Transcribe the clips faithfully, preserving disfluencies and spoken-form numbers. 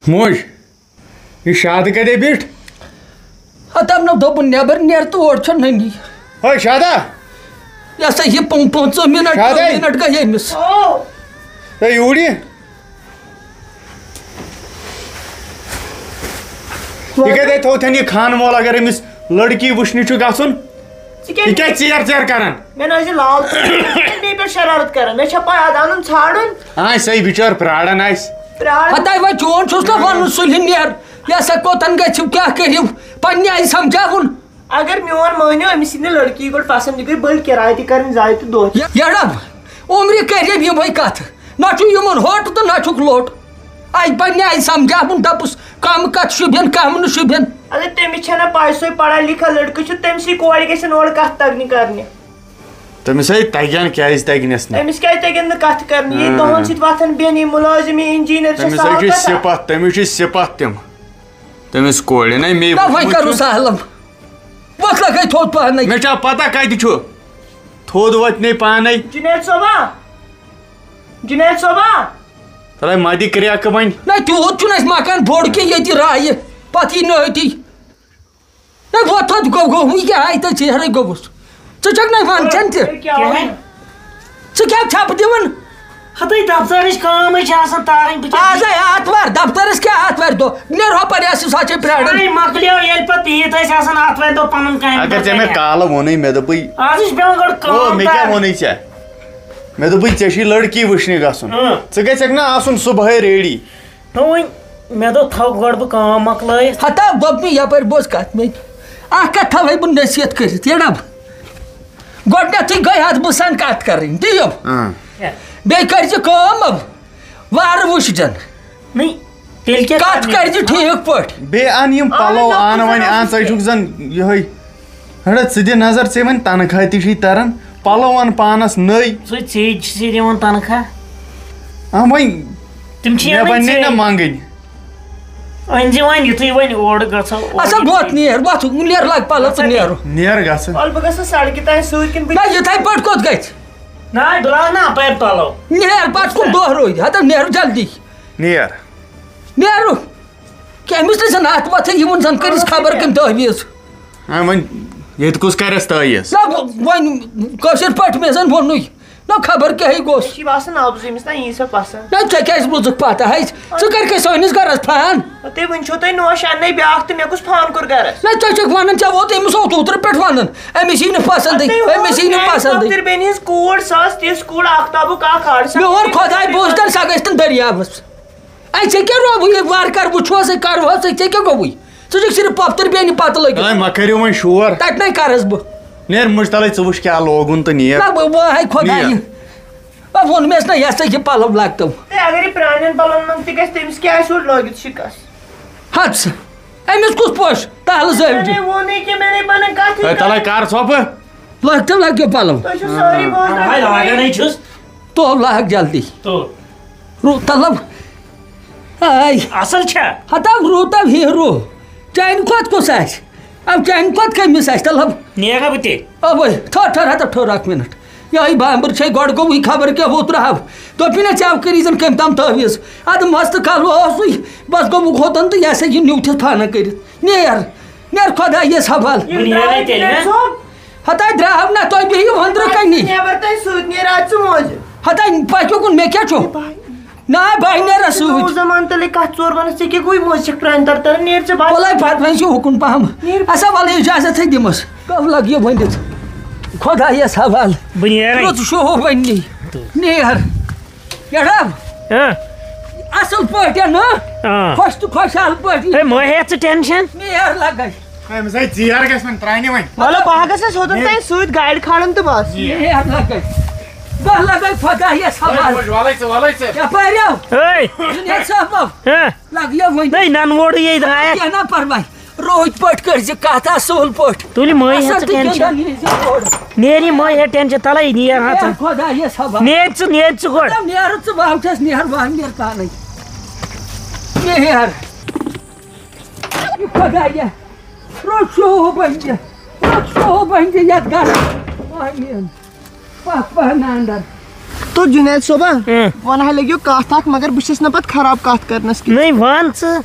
موج، یہِ شادٕ کَتہِ بیٖٹھ؟ ہتم نہ دوٚپُن نٮ۪بر نیر تہٕ اور چھُ نٔنی۔ ہے شادا! یہِ ہسا یہِ پٕنٛ-، پٕنٛژٕہ منٹ، شادے! دَہ منٹ گٔے أمِس۔ ہے یوٗرۍ یہِ۔ یہِ کَتہِ تھوٚو تھَن یہِ خانہٕ مول اگر أمِس لڑکی وٕچھنہِ چھُ گژھُن؟ ژٕ کیٛازِ یہِ کیٛازِ ژیر ژیر کران؟ مےٚ نہ حظ چھِ لال ژٕ کیٛازِ بیٚیہِ پٮ۪ٹھ شرارت کران؟ مےٚ چھا پَے اَتھ اَنُن ژھانٛڈُن؟ آ، سۄے بِچٲر پرٛاران آسہِ۔ پرٛاران؟ ہتاے وۄنۍ چون چھُس نہ وَنُن سُلہِ نیر، یہِ ہسا کوٚتَن گژھِو، کیٛاہ کٔرِو، پننہِ آیہِ سمجھاوُن۔ اگر میون مٲنِو، أمِس یی نہٕ لڑکی گۄڈٕ پسنٛد، یہِ گٔے بٔلۍ کِراے تہِ کَرٕنۍ ضایع تہٕ دۄہ تہِ۔ یہِ-، یَڑب، عمرِ کٔرِم یِمَے کَتھٕ، نہ چھُ یِمَن ہوٚٹ تہٕ نہ چھُکھ لوٚٹ۔ اَسہِ پننہِ آیہِ سمجھاوُن، دَپُس کَم کَتھ شوٗبٮ۪ن، کَم نہٕ شوٗبٮ۪ن۔ اگر تٔمِس چھَنہ پَے، سۄے پَڑھا لِکھا لٔڑکہٕ چھُ، تٔمۍ سٕے کورِ گژھن اورٕ کَتھ تَگنہِ کَرنہِ۔ تٔمِس ہے تَگن، کیٛازِ تَگنَس نہٕ؟ أمِس کیٛازِ تَگن نہٕ کَتھٕ کَرنہِ؟ یہِ اۭں۔ دَہَن سۭتۍ وۄتھان بیٚہن، یہِ مُلٲزِم، یہِ اِنجیٖنر چھےٚ، تٔمِس ہے سہل چھِ کَتھا؟ صِفت، تٔمِس چھِ صِفت تِم۔ تٔمِس کورِ نَے مے نہ، وۄنۍ وٕچھمُت کَرُس چھُ۔ سہلم۔ وۄتھ لَگَے تھوٚد پَہنَے۔ مےٚ چھا پَتہ کَتہِ چھُ؟ تھوٚد وۄتھِ نے پانَے۔ جُنید صٲبا، جُنید صٲبا۔ تَلَے مَہ دِ کرٛٮ۪کہٕ وۄنۍ۔ نہ، تیوٗت چھُنہٕ اَسہِ مکان بوٚڑ کینٛہہ ییٚتہِ رایہِ۔ پَتہٕ یی نہٕ أتی۔ نہ، وۄتھ تھوٚد گوٚو، گوٚو، یہِ کیٛاہ آیہِ تہٕ ژیرَے گوٚوُس؟ ژٕ چھَکھ نہ وَنان ژےٚ تہِ؟ کیٛاہ وَنان؟ ژٕ کیٛاہ ژھٮ۪پہٕ دِوان؟ ہتٕے دفترٕچ کٲمٕے چھِ آسان تارٕنۍ، بہٕ کیٛاہ آز آے آتھوار، دفترس کیٛاہ آتھوارِ دۄہ؟ نیرہو پَتہٕ، اَسہِ سا چھِ پرٛاران۔ سارے مۄکلیو، ییٚلہِ پتہٕ عیٖد ٲسۍ آسان آتھوارِ دۄہ پنُن کامہِ اگر پتہٕ ژےٚ مےٚ کریٛا۔ کالہٕ ووٚنُے، مےٚ دوٚپُے، آز چھِ پٮ۪وان گۄڈٕ او، کٲم مےٚ کیٛاہ کَرٕنۍ۔ ووٚنُے ژےٚ؟ مےٚ دوٚپُے، ژےٚ چھُے لڑکی وٕچھنہِ گژھُن۔ اۭں۔ ژٕ گژھکھ نہ آسُن صُبحٲے ریڈی۔ نہ وۄنۍ، مےٚ دوٚپ تھاو گۄڈٕ بہٕ کٲم مۄکلٲیِتھ۔ ہتا دوٚپ مےٚ یپٲرۍ بوز کتھ مےٚ۔ اکھ کتھ تھاوے بہٕ نصیحت کٔرِتھ، یہِ ڈب۔ گۄڈٕنیتھٕے گٔے اتھ بہٕ سان کتھ کرٕنۍ، دِیِو۔ اۭں۔ بیٚیہِ کٔرۍ زِ کٲم، وارٕ وٕچھ زن۔ نہ، تیٚلہِ کیٛاہ کتھ کرنہِ؟ کٔرۍ زِ ٹھیٖک پٲٹھۍ۔ بیٚیہِ ان یِم اہن پلو، حظ، ان وۄنۍ، ان ژٕ چھُکھ زن یِہوٚے۔ ہڑا، ژٕ دِ نظر، ژےٚ وۄنۍ تنخواہ تہِ چھُے تران، پلو ان پانس نٔے۔ ژٕ ژیٖرۍ چھِ ژےٚ دِوان تنخواہ۔ آ، وۄنۍ تِم چھِ مےٚ اَنٕنۍ وۄنۍ نَے نہ ژیٖرۍ۔ منٛگٕنۍ۔ أنۍ زِ وۄنۍ یُتھُے وۄنۍ اورٕ گژھو، اورٕ اچھا، یُتھُے وۄتھ نیر، وۄتھ، نیر لگ پلو تہٕ اچھا، نیرو۔ نیر گژھٕ۔ وَلہٕ بہٕ گژھٕ سڑکہِ تام سۭتۍ کِنہٕ بہٕ نہ، یِتھَے پٲٹھۍ کوٚت گژھِ؟ نہ، بہٕ لاگہٕ نہ اپٲرۍ پلو۔ نیر، پتہٕ کُن دۄہ روزِ، ہتا نیر جلدی۔ نیر۔ نیرو۔ کٔمِس تہِ زَن اَتھ وَتھٕے یِمَن زَن کٔرِس خبر کٔمۍ تعویٖذ۔ ہاں، وۄنۍ ییٚتہِ کُس کَرٮ۪س تعویٖذ؟ نہ، وۄنۍ کٲشِر پٲٹھۍ مےٚ زَن ووٚنُے۔ نہ، خبر کیٛاہ ہے گوٚژھ۔ مےٚ چھِ باسان اَبزٕ أمِس نہ یی سۄ پَسنٛد۔ نہ، ژےٚ کیٛازِ بوٗزُکھ پَتہ ہے؟ ژٕ کَرِ کیٛاہ سٲنِس گَرَس فان؟ تُہۍ وٕنۍ چھِو تُہۍ نوش اَننَے بیٛاکھ تہٕ مےٚ کُس فان کوٚر گَرَس؟ نہ، ژےٚ چھَکھ وَنان ژےٚ ووت أمِس اوترٕ پٮ۪ٹھ وَنان، أمِس یی نہٕ پَسنٛدٕے، تُہۍ أمِس یی نہٕ ووت پَسنٛدٕے۔ پۄپھتٕرۍ بیٚنہِ ہِنٛز کوٗر، سۄ ٲس تِژھ کوٗر آختابُک اکھ ہار، سۄ میون خۄداے بوٗزتَن، سۄ گژھِ تَن دٔریاوَس۔ اے، ژےٚ کیٛاہ رووُے یہِ؟ وارٕ کارٕ وٕچھو سا، کَرٕ وَس سا، ژےٚ کیٛاہ گوٚوُے؟ ژٕ چھُکھ صرف پۄپھتٕر بیٚنہِ پَتہٕ لٔگِتھ۔ اے، مہ کٔرِو وۄنۍ شور۔ تَتہِ نَے کَرَس بہٕ۔ نیر مُجہِ تَلَے، ژٕ وٕچھ کیٛاہ لوگُن تہٕ نیر۔ نہ، بہٕ، بہٕ ہاے خۄدایہِ۔ نیر۔ بہٕ ووٚن مےٚ ٲس نہ یہِ ہسا یہِ پَلو لَگتو۔ ہے، اگر یہِ پرٛانٮ۪ن پَلوَن منٛز تہِ گژھِ، تٔمِس کیٛاہ آسہِ یورٕ لٲگِتھ شِکَس؟ ہَتھ سا۔ أمِس کُس پوش تَلہٕ مےٚ زٲوجہِ؟ ووٚنُے کہِ مےٚ نَے بَنان کَتھٕے ہے، تَلَے کَر ژھۄپہٕ۔ لٲگتو، لٲگِو پَلو۔ تُہۍ چھِو سٲری بوزان۔ ہاے، لاگان ہے چھُس۔ تو لاگ جلدی۔ تو۔ رو طلب۔ آے۔ اصل چھا؟ ہتاو روٗتو ہیٖرو۔ چانہِ کھۄتہٕ کُس آسہِ؟ او چانہِ کھۄتہٕ کٔمِس آسہِ طلب؟ نیرا بہٕ تہِ۔ اوے، ٹھٔہر، ٹھٔہر، ہتا ٹھٔہر اکھ منٹ۔ یہے بامبر چھے گۄڈٕ گوٚوٕے خبر کیٛاہ ہوٚت رہو۔ دوٚپُے نہ ژےٚ کٔری زن کٔمۍ تام تعویٖذ۔ ادٕ مستہٕ کلہٕ اوسُے، بس گوٚمُت ہوٚتن تہٕ یہِ ہسا یہِ نیوٗتھِتھ پانہٕ کٔرِتھ۔ نیر، نیر خۄدایس حوال۔ بہٕ نیرے تیٚلہِ، ہہ؟ ہتاے درٛاو نہ تُہۍ بِہِو ہندرٕ کنی۔ نٮ۪بر تَے سۭتۍ نیرِ اَتھ ژٕ مۄنٛجہِ۔ ہتاے پٔکِو کُن، مےٚ کیٛاہ چھُ؟ بہٕ نہ، بہٕ نیرٕ سۭتۍ۔ نوٚو زمانہٕ تیٚلہِ کَتھ ژور وَنَس ژےٚ کیٛاہ گوٚوُے مٔنٛزۍ چھَکھ پرٛانہِ تَر تَران، نیر ژٕ بَس۔ وَلَے پَتہٕ وۄنۍ چھُ حُکُن پَہَم۔ نیر۔ اَسا وَلہٕ اِجازت ہے دِمَس۔ کَم لَگہِ یہِ ؤنِتھ۔ خۄدایَس حوالہٕ۔ بہٕ نیرَے۔ رُت شوہو وَننی۔ تہٕ۔ نیر۔ یَڑا۔ ہہ۔ اَصٕل پٲٹھۍ نہ؟ آ۔ خۄش تہٕ خۄشحال پٲٹھۍ۔ ہے، مہ ہےٚ ژٕ ٹٮ۪نشَن۔ نیر لَگَے۔ أمِس ہے ژیر گژھِ وۄنۍ، ترٛاونہِ وۄنۍ۔ وَلہٕ بہٕ ہا گژھس ہوٚتَن تام سۭتۍ گاڑِ کھالَن تہٕ بَس۔ یے۔ ہے، لَگَے۔ دَہ لَگَے خۄدایَس حوالہٕ۔ وَلَے ژٕ، وَلَے ژٕ۔ یَپٲرۍ یَو۔ ہے۔ جُنید صٲب۔ ہہ۔ لَگہِ یہِ وۄنۍ۔ ہے، نَنہٕ وورٕے یے درٛایَکھ۔ کینٛہہ نہ پَرواے۔ روٗدۍ پٲٹھۍ کٔرۍ زِ کَتھ، اَصٕل پٲٹھۍ۔ تُلہِ مٔہۍ ہےٚ اَصٕل ژٕ تہٕ ٹٮ۪نشَن۔ گِنٛدان یی زِ اورٕ۔ نیرِ یہِ مٔہۍ ہےٚ ٹٮ۪نشَن، تَلَے نیر ہا ہے، ژٕ۔ خۄدایَس حوالہٕ۔ نیر ژٕ، نیر ژٕ گۄڈٕ۔ دَپ نیرٕ ژٕ، بہٕ ہا چھَس نیر، بہٕ ہا نیر پانَے۔ نیر۔ یہِ خۄدایا، رُت شوٗب أنۍ زِ، رُت شوٗب أنۍ زِ یَتھ گَرَس۔ آمیٖن۔ پَکھ پَہَن اَندَر۔ تو جُنید صٲبا، اۭں۔ وَنہٕ ہا لٔگِو کَتھ اَکھ، مگر بہٕ چھَس نہٕ پَتہٕ خراب کَتھ کَرنَس کینٛہہ۔ نٔے وَن ژٕ۔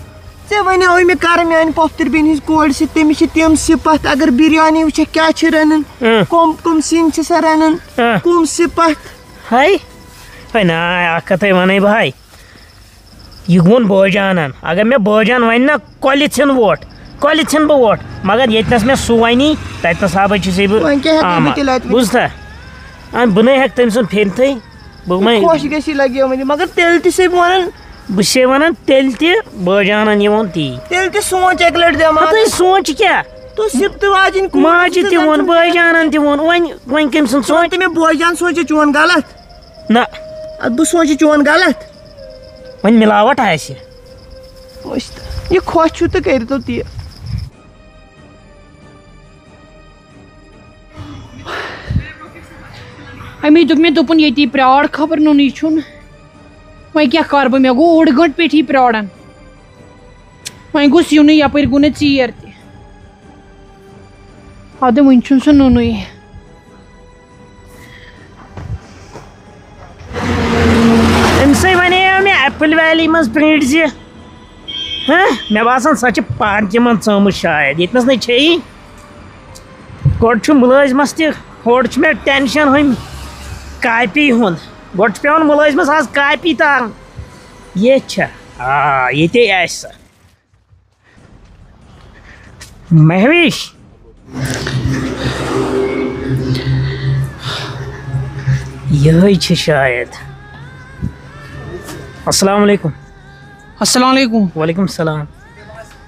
ژےٚ وَنیٛاوُے مےٚ کَرٕ میٛانہِ پۄپھتٕرِ بیٚنہِ ہِنٛز کورِ سۭتۍ، تٔمِس چھِ تِم صِفت، اگر بِریانی وٕچھَکھ کیٛاہ چھِ رَنان، اۭں۔ کَم کَم سِنۍ چھِ سۄ رَنان، اۭں۔ کَم صِفت۔ ہاے، ہے نا، اَکھ کَتھَے وَنَے بہٕ ہاے۔ یہِ ووٚن بٲجانَن، اگر مےٚ بٲجان وَنہِ نا، کۄلہِ ژھٕن ووٹ، کۄلہِ ژھٕن بہٕ ووٹ، مگر ییٚتہِ نَس مےٚ سُہ وَنی، تَتہِ نَس ہا بہٕ چھُسے بہٕ وۄنۍ کیٛاہ ہٮ۪کہٕ بہٕ آمَن۔ تیٚلہِ اَتہِ ؤنِتھ؟ بوٗزتھا؟ آ، بہٕ نَے ہٮ۪کہٕ تٔمۍ سُنٛد پھِرتھٕے۔ بہٕ وَنہٕ۔ خۄش گژھی لَگہِ یِمَن یہِ، مگر تیٚلہِ تہِ چھُسے بہٕ وَنان۔ بہٕ چھُسے وَنان، تیٚلہِ تہِ بٲجانَن یہِ ووٚن تی۔ تیٚلہِ تہِ سونٛچ اَکہِ لَٹہِ دٮ۪ماغ۔ ہَتہٕ سونٛچ کیٛاہ؟ تو سِفتہٕ واجِنۍ کوٗر ماجہِ تہِ ووٚن، بٲجانَن تہِ ووٚن، وۄنۍ، وۄنۍ کٔمۍ سُنٛد سونٛچ؟ ژٕ وَن تہٕ مےٚ بٲجان سونٛچے چون غلط؟ نہ۔ اَدٕ بہٕ سونٛچے چون غلط؟ وۄنۍ مِلاوَٹھ آسہِ۔ وٕچھ تہٕ، یہِ خۄش چھُ تہٕ کٔرۍتو تی۔ أمی دوٚپ مےٚ، دوٚپُن، ییٚتی پرٛار، خبر نوٚنُے چھُن۔ وۄنۍ کیٛاہ کَرٕ بہٕ؟ مےٚ گوٚو اوٚڑ گٲنٛٹہٕ پیٚٹھی پرٛاران۔ وۄنۍ گوٚژھ یُنُے، یَپٲرۍ گوٚو نہٕ ژیر تہِ۔ اَدٕ وٕنہِ چھُنہٕ سُہ نوٚنُے۔ أمۍ سٕے وَنیو مےٚ ایپل ویلی منٛز پرٛنٛٹھ زِ، ہہ، مےٚ باسان، سۄ چھِ پانہٕ تِمن ژٲمٕژ شاید، ییٚتہِ نَس نَے چھےٚ یی۔ گۄڈٕ چھُ مُلٲزمَس تہِ، ہورٕ چھُ مےٚ ٹینشن ہُمہِ کاپی ہُنٛد۔ گۄڈٕ چھُ پٮ۪وان مُلٲزمَس آز کاپی تارٕنۍ۔ ییٚتہِ چھےٚ، آ، ییٚتے آسہِ سۄ۔ مہوِش۔ یِہوٚے چھِ شاید۔ السلام علیکم۔ السلام علیکم۔ وعلیکم السلام۔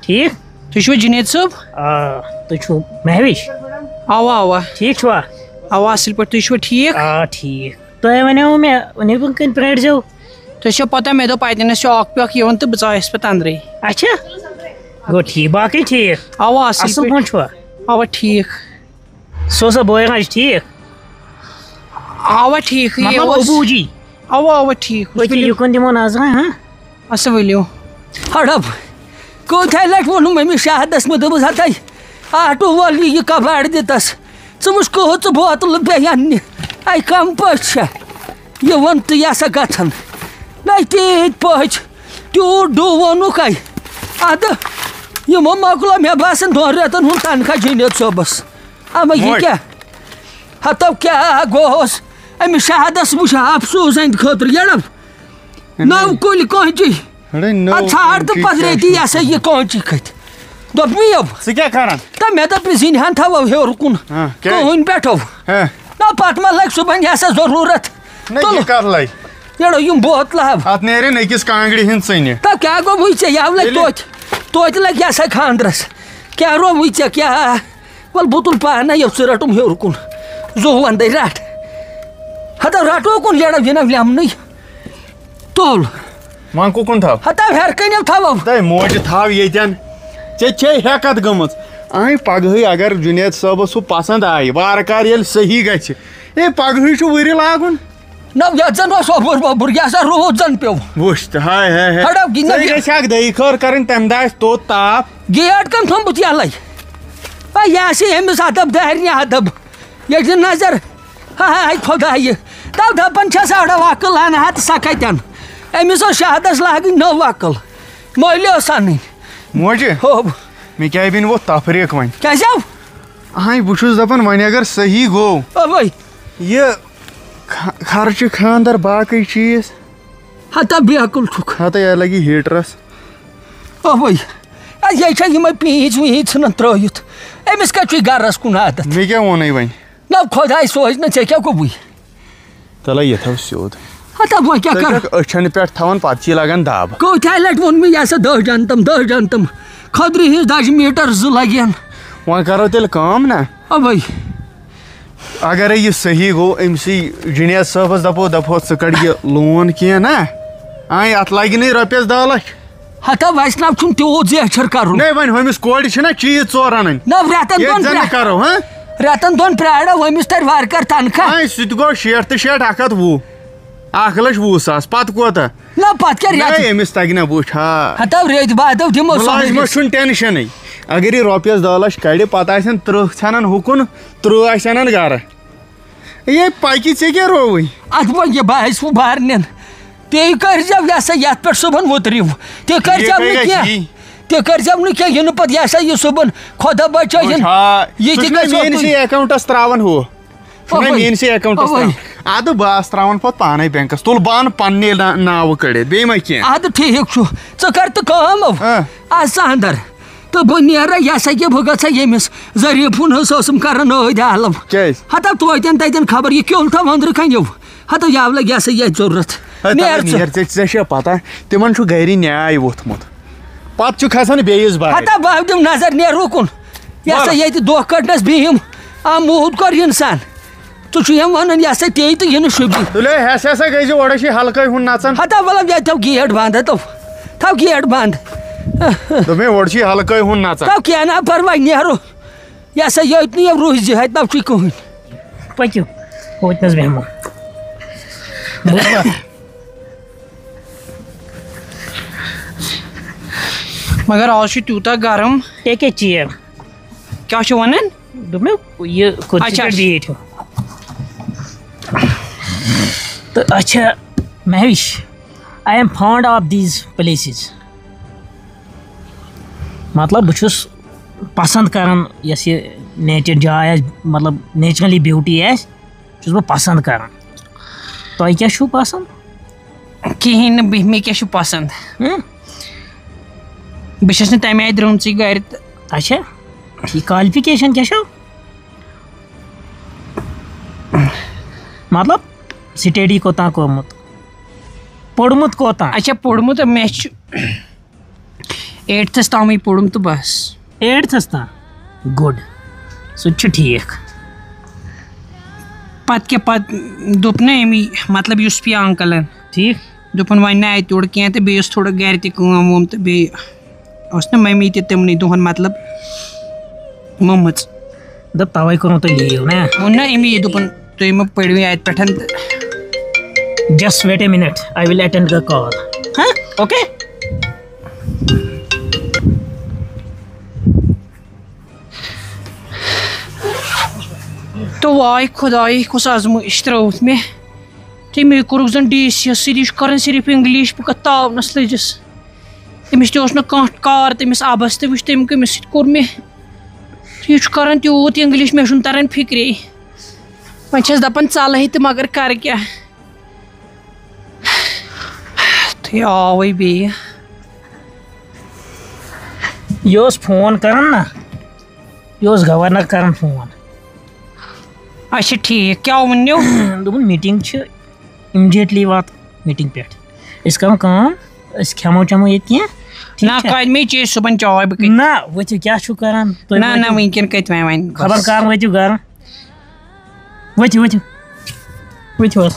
ٹھیٖک؟ تُہۍ چھِوا جُنید صٲب؟ آ، تُہۍ چھِو مہوِش؟ اَوا، اَوا۔ ٹھیٖک چھِوا؟ اَوا، اَصٕل پٲٹھۍ۔ تُہۍ چھِوا ٹھیٖک؟ آ، ٹھیٖک۔ تۄہہِ وَنیو مےٚ، نیٚبرٕ کَنۍ پرٛٲرۍزیو۔ تۄہہِ چھو پتہ، مےٚ دوٚپ، اَتٮ۪ن ٲسۍ اکھ پکھ یِوان تہٕ بہٕ ژایس پتہٕ اندرٕے۔ اچھا، گوٚو ٹھیٖک، باقٕے ٹھیٖک؟ اوا، اصٕل اصٕل پٲٹھۍ۔ پٲٹھۍ چھُوا؟ اوا، ٹھیٖک۔ سُہ اوسا بوے راج ٹھیٖک؟ اوا، ٹھیٖکھٕے مطلب اوس۔ ابوٗ جی؟ اوا، اوا، ٹھیٖک اوس۔ پٔکِو ؤلِو۔ یُکُن دِمو نظرہ، ہاں؟ اچھا، ؤلِو۔ ہڑپ، کوٗتاہ لٹہِ ووٚنُم أمِس شاہدس، مےٚ دوٚپُس، ہتاے، آٹوٗ وول یہِ، یہِ کباڑ دِتس۔ ژٕ وٕچھ کۭژٕ بوتلہٕ بیٚیہِ اَننہِ۔ اَے کَم پٔژھۍ چھےٚ۔ یہِ ووٚن تہٕ یہِ ہسا گژھن۔ نَے تیٖتۍ پٔژھۍ، تیوٗت ڈوٗ ووٚنُکھ اَے۔ اَدٕ یِمو مۄکلو مےٚ باسان دۄن رٮ۪تَن ہُنٛد تنخواہ جُنید صٲبَس۔ اَما یہِ موج۔ کیٛاہ؟ ہَتو کیٛاہ گوٚوس؟ أمِس شہادَس وٕچھ افسوٗس أہٕنٛدِ خٲطرٕ، یَڑَم۔ نٔو کُلۍ کٲنٛچی۔ اڑے نٔو اَدٕ ژھانٛڈ تہٕ کٲنٛچی پَتہٕ کیٛاہ ریتی چھِ؟ یہِ ہسا یہِ کٲنٛچی کھٔتۍ۔ دوٚپ مےٚ یَو۔ ژٕ کیٛاہ کران؟ تہٕ مےٚ دوٚپ، زِنہِ ہن تھاوو ہیوٚر کُن۔ ہاں، کیٛازِ؟ کٕہٕنۍ پٮ۪ٹھو۔ ہاں۔ نہ، پَتہٕ ما لَگہِ صُبحن یہِ ہسا ضروٗرت؟ نہ، تُلہٕ۔ یہِ کَتھ لَگہِ؟ یَڑو یِم بوتلہٕ ہاو۔ اَتھ نیرن أکِس کانٛگرِ ہِنٛد ژٕنہِ۔ تہٕ کیٛاہ گوٚو وٕنہِ ژےٚ؟ یہِ ہاو لَگہِ ییٚلہِ توتہِ، توتہِ لَگہِ یہِ ہسا خانٛدرَس۔ کیٛاہ روو وٕنہِ ژےٚ؟ کیٛاہ؟ وَلہٕ بہٕ تُلہٕ پانَے یَو، ژٕ رَٹُم ہیوٚر کُن۔ زُو وَندَے رَٹھ۔ ہَتہٕ رَٹو کُن یَڑو یہِ نہ لیمنٕے۔ تُل۔ وۄنۍ کُکُن تھاو؟ ہتا ہیرٕ کنیو تھاوو۔ تہٕ موجہِ تھاو ییٚتٮ۪ن۔ ژےٚ چھے ہٮ۪کتھ گٔمٕژ۔ اَہَے پگہٕے اگر جُنید صٲبَس ہُہ پسنٛد آیہِ، وارٕ کارٕ ییٚلہِ صحیح گژھِ۔ ہے پگہٕے چھُ ؤرِ لاگُن۔ نہ، یَتھ زَن اوس اوٚبُر ووٚبُر، یہِ ہسا روٗد زَن پیوٚو۔ وٕچھ تہٕ، ہاے، ہاے، ہاے۔ ہڑو گِنٛدان ژےٚ یہِ۔ گژھِ اکھ دٔیہِ خٲر کَرٕنۍ، تَمہِ دۄہ آسہِ توٚت تاپھ۔ گیٹ کَم تھوٚمُت یَلَے؟ ہے، یہِ آسہِ أمِس ادب، دارنہِ ادب۔ ییٚتہِ نظر۔ ہاے خۄدایہِ، تَو دَپان چھَس اَڑو عقل اَنہٕ ہا تہٕ سۄ کَتٮ۪ن؟ أمِس ٲس شہدَس لاگٕنۍ نٔو عقل۔ مٔلۍ ٲس اَنٕنۍ۔ موجہِ، ہو۔ مےٚ کیٛاہ بَنہِ وۄتھ تفریٖق وۄنۍ؟ کیٛازِ آو؟ اَہَے، بہٕ چھُس دَپان وۄنۍ اگر صحیح گوٚو، اوے۔ یہِ خ-، خرچہٕ خانٛدر باقٕے چیٖز۔ ہتا بے عقل چھُکھ۔ ہتا یہِ لَگہِ ہیٖٹرَس۔ اوے۔ اَدٕ یہِ چھا یِمَے پیٖنٛتۍ ویٖنٛتۍ ژھٕنان ترٛٲوِتھ؟ أمِس کَتہِ چھُے گَرَس کُن عادت؟ مےٚ کیٛاہ ووٚنُے وۄنۍ؟ نہ، خۄداے سوزِ نہٕ، ژےٚ کیٛاہ گوٚبُے؟ تَلے یہِ تھاو سیوٚد۔ ہتا وۄنۍ کیٛاہ ژٕ کَرٕ؟ چھَکھ أچھَن پٮ۪ٹھ تھاوان، پَتہٕ چھی لَگان دَب۔ کۭتیٛاہ لَٹہِ ووٚن مےٚ، یہِ ہسا دَہ جنتم، دَہ جنتم۔ کھٔدرِ ہِنٛز دَجہِ میٖٹر زٕ لَگن۔ وۄنۍ کَرو تیٚلہِ کٲم نا۔ اَوَے۔ اگرے یہِ صحیح گوٚو، أمۍ سٕے جُنید صٲبَس دَپو، دَپہوس، ژٕ کَڑ یہِ لون کینٛہہ نا۔ آے، اَتھ لَگہِ نَے رۄپیَس دَہ لَچھ۔ ہتا ویسے نہ چھُنہٕ تیوٗت زیچھر کرُن۔ نَے، وۄنۍ ہُمِس کورِ چھِنہ چیٖز ژور اَنٕنۍ۔ نہ، رٮ۪تن ییٚتہِ دۄن زَن نہٕ پرٛا-، کرو، ہاں؟ رٮ۪تن دۄن پرٛارو، ہُمِس تَرِ وارٕ کارٕ تنخواہ۔ آے، سُہ تہِ گوٚو شیٹھ تہٕ شیٹھ، اَکھ ہَتھ وُہ۔ اَکھ لَچھ وُہ ساس، پَتہٕ کوتاہ؟ نہ، پَتہٕ کیٛاہ رٮ۪تھ؟ نَے، أمِس تَگہِ نہ وٕچھ، ہا۔ ہتا رٮ۪تھ بعدو دِمو سۄ مُلازمَس ہُمِس۔ چھُنہٕ ٹینشنٕے۔ اگر یہِ رۄپیَس دَہ لَچھ کَڑِ، پَتہٕ آسن تٕرٛہ ژھٮ۪نان ہُکُن، تٕرٛہ آسہِ اَنان گَرٕ۔ ہے پکی، ژےٚ کیٛاہ رووٕے؟ اتھ منٛز یہِ باسہِ ہُہ بارنٮ۪ن۔ تُہۍ کٔرۍزیو یہِ ہسا یتھ پٮ۪ٹھ صُبحن وُترِو۔ تُہۍ کٔرۍزیو یہِ نہٕ کیٛاہ کینٛہہ۔ گژھی؟ تُہۍ کٔرۍزیو نہٕ کینٛہہ، یہِ نہٕ پتہٕ یہِ ہسا یہِ صُبحن خۄدا بچٲیِن۔ وٕچھ ہا، یہِ سُہ تہِ چھُنہ گژھِ میٲنِسٕے اوکُن۔ اکاؤنٹس تراوان ہُہ۔ چھُنہ اوے۔ میٲنِسٕے اکاؤنٹس اوے۔ تراوان۔ ادٕ بہٕ آس تراوان پتہٕ پانے بینکس۔ تُل بہٕ انہٕ پننے نا-، ناوٕ کٔڑِتھ، بیٚیہِ ما کینٛہہ؟ ادٕ ٹھیٖک چھُ۔ ژٕ کر تہٕ کٲم۔ ہاں۔ از ژٕ اندر۔ تہٕ بہٕ نیرٕ، یہِ ہسا یہِ، بہٕ گژھٕ ییٚمِس ظریٖفُن ہٕنٛز ٲسٕم کران ٲدۍ عالم۔ کیٛازِ؟ ہتا توتٮ۪ن تتٮ۪ن خبر، یہِ کیوٚل تھاو أنٛدرٕ کنیو۔ ہتا یاو لگہِ یہِ ہسا یہِ ضروٗرت۔ ہے، تَلے نیر ژٕ۔ نیر ژےٚ، ژےٚ چھےٚ پتہ، تِمن چھُ گرِ نیاے ووٚتھمُت۔ پتہٕ چھُکھ آسان بیٚیِس بارِ۔ ہتا بہٕ دِمہٕ نظر نیر رُکُن۔ یہِ ہسا وَلہٕ۔ ییٚتہِ دۄہ کٔڑنس بِہِم۔ آ، موٗد کوٚر اِنسان۔ ژٕ چھُ یِم وَنان، یہِ ہسا پیٚیہِ تہٕ یہِ نہٕ شوٗبہِ۔ تُلے، ہٮ۪س ہسا گٔے زِ اورے چھِ ہلکٲے ہُن نژان۔ ہتا وَلہٕ، ییٚتہِ تھاو گیٹ بنٛد، ہتو۔ تھاو گیٹ بنٛد۔ دوٚپمَے، اورٕ چھِ ہلکٲے ہُن نژان۔ تھاو کینٛہہ نہ پرواے، نیرو۔ یہِ ہسا یہِ أتنٕے یہِ روٗزِ، ہتہِ نہ چھُے کٕہٕنۍ۔ پٔکِو، ہوتنَس بیٚہمو۔ بوٗزوا؟ مگر آز چھُ تیوٗتاہ گرم۔ Take a chair. کیٛاہ چھُ وَنان؟ دوٚپمَے، یہِ کُرسی اچھا۔ پٮ۪ٹھ بیٖٹھِو۔ تہٕ اچھا، Mahwish, I am fond of these places. مطلب، بہٕ چھُس پسنٛد کران یۄس یہِ nature جاے آسہِ، مطلب، naturally beauty آسہِ، چھُس بہٕ پسنٛد کران۔ تۄہہِ کیٛاہ چھُو پسنٛد؟ کِہیٖنۍ نہٕ، بہٕ، مےٚ کیٛاہ چھُ پسنٛد؟ ہُم؟ بہٕ چھَس نہٕ تَمہِ آیہِ درٛامژٕے گرِ تہٕ۔ اچھا، ٹھیٖک، qualification کیٛاہ چھَو؟ مطلب، study کوٚتام کوٚرمُت؟ پوٚرمُت کوٚتام؟ اچھا، پوٚرمُت مےٚ چھُ eighthس تامٕے پوٚرُم تہٕ بس۔ Eighthس تام؟ Good۔ سُہ تہِ چھُ ٹھیٖک۔ پتہٕ کیٛاہ، پتہٕ دوٚپ نہ أمی، مطلب، یوسفیا انکلن۔ ٹھیٖک۔ دوٚپُن، وۄنۍ نہٕ اتہِ یورٕ کینٛہہ تہٕ بیٚیہِ ٲس تھوڑا گرِ تہِ کٲم وٲم تہٕ بیٚیہِ ٲس نہ ممی تہِ تِمنٕے دۄہن، مطلب، مٔمٕژ۔ دوٚپ، توے کوٚرُن تۄہہِ leave، نا؟ ووٚن نہ أمی، دوٚپُن، تُہۍ مہ پٔرِو اَتہِ پٮ۪ٹھ تہٕ۔ Just wait a minute, I will attend the call. ہاں؟ Okay؟ تو واے خۄداے، کُس آزمٲیش ترٲوٕتھ مےٚ؟ تٔمۍ کوٚرُکھ زن ڈی سی یس سۭتۍ، یہِ چھُ کران صرف انگلش، بہٕ کتھ تاونس لٔجِس۔ تٔمِس تہِ اوس نہٕ کانٛہہ کار، تٔمِس اَبَس تہِ وٕچھ تٔمۍ کٔمِس سۭتۍ کوٚر مےٚ۔ یہِ چھُ کَران تیوٗت اِنٛگلِش، مےٚ چھُنہٕ تَران فِکرے۔ وۄنۍ چھَس دَپان ژَلہٕ ہے تہٕ مگر کَرٕ کیٛاہ؟ تہٕ یہِ آوٕے بیٚیہِ۔ یہِ اوس فون کَران نا، یہِ اوس گورنر کَران فون۔ اچھا ٹھیٖک، کیٛاہ ووٚننو؟ دوٚپُن meeting چھِ immediately وات meeting پٮ۪ٹھ۔ أسۍ کَرو کٲم، أسۍ کھٮ۪مو چٮ۪مو ییٚتہِ کینٛہہ۔ ٹھیٖک نہ، چھا؟ کَتہِ مے چے صُبحن چاے بہٕ کَتہِ؟ نہ، ؤتھِو، کیٛاہ چھُو کَران؟ تُہۍ نہ، نہ، وٲتِو۔ وٕنکٮ۪ن کَتہِ وۄنۍ وۄنۍ؟ خبر کَر وٲتِو گَرٕ۔ ؤتھِو، ؤتھِو۔ ؤتھِو حظ۔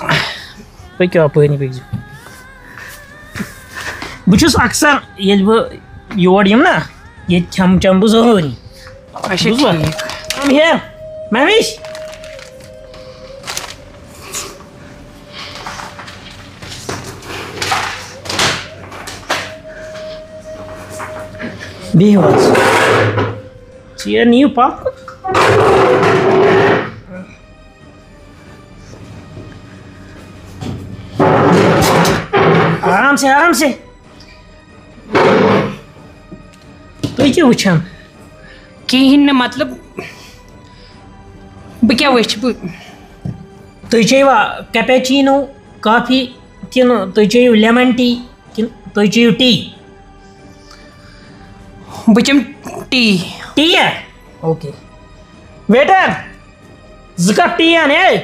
پٔکِو اَپٲری پٔکۍزیو۔ بہٕ چھُس اکثر ییٚلہِ بہٕ یور یِمہٕ نا، ییٚتہِ کھٮ۪مہٕ چٮ۪مہٕ بہٕ ضروٗری۔ اچھا، بوٗزوا؟ ٹھیٖک۔ Come here، Mahwish. بِہِو حظ۔ Chair نِیِو پَتھ۔ آرام سے، آرام سے۔ تُہۍ کیٛاہ وٕچھان؟ کِہیٖنۍ نہٕ، مطلب، بہٕ کیٛاہ وٕچھِ؟ بہٕ تُہۍ چیٚیوا cappuccino، coffee، کِنہٕ تُہۍ چیٚیِو lemon tea، کِنہٕ تُہۍ چیٚیِو tea؟ بہٕ چٮ۪مہٕ tea۔ Tea ہا؟ Okay۔ Waiter، زٕ cup tea اَن، ہے۔